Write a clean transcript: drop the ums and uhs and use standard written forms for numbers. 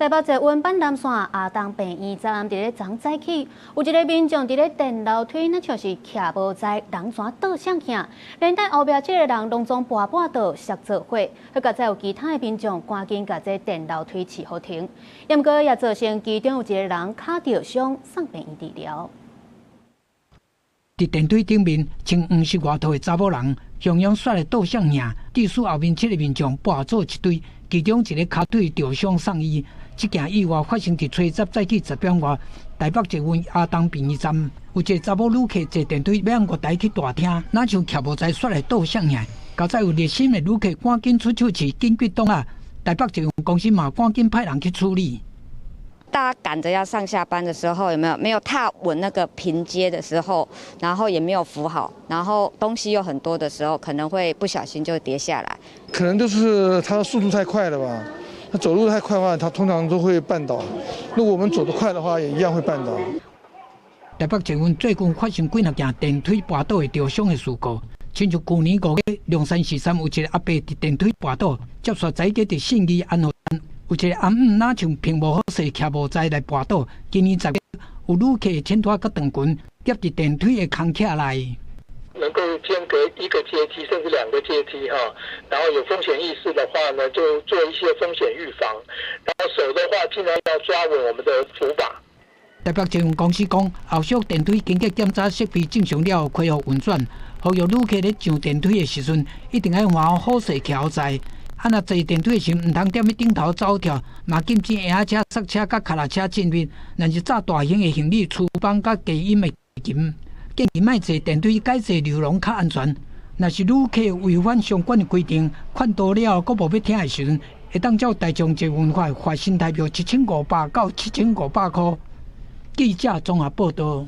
台北捷運板南線亞東病院昨暗佇咧昨早起，有一个民眾佇咧電樓梯，若像是徛無在，人怎倒摔去，連帶後壁這个人攏總跋跋倒摔做伙。好佳哉有其他的民眾趕緊共這電樓梯飼予停，毋過也造成其中有一个人跤著傷，送病院治療。佇電梯頂面穿黃色外套的查某人，雄雄煞來倒摔去，致使後面七个民眾跋做一堆，其中一个跤腿著傷送醫。這件意外發生佇初十早起10點外，台北捷運亞東病院站，有一个查某旅客坐電梯欲按月台去大廳，若像徛無在煞來倒摔去。佳哉有熱心的旅客趕緊出手飼緊急擋仔，台北捷運公司嘛趕緊派人去處理。大家趕着要上下班的時候，有沒有沒有踏穩那個平階的時候，然後也沒有扶好，然後東西又很多的時候，可能會不小心就跌下來。可能就是他的速度太快了吧？他走路太快的話，他通常都會絆倒。如果我們走得快的話，也一樣會絆倒。台北捷運最近發生幾若件電梯跋倒會著傷的事故，親像舊年5月，龍山寺山有一个阿伯佇電梯跋倒，接續早起佇信義安和站，有一个翁母若像評無好勢，徛無在來跋倒。今年10月，有旅客淺拖佮長裙夾佇電梯的空隙內。能夠間隔一個階梯甚至兩個階梯哈，然後有風險意識的話呢，就做一些風險預防。然後手的話，盡量要抓穩我們的扶把。台北捷運公司講，後續電梯經過檢查設備正常了後，恢復運轉。呼籲旅客咧上電梯的時陣，一定愛換好勢徛好在。啊，若坐電梯的時，毋通踮咧頂頭走跳，嘛禁止嬰仔車、捒車佮跤踏車進入。若是載大型的行李、廚房佮低音的琴，建議莫坐電梯，改坐溜廊較安全。若是旅客違反相關的規定，勸導了後閣無欲聽的時陣，會當照大眾捷運法罰新台幣7500到7500箍。記者綜合報道。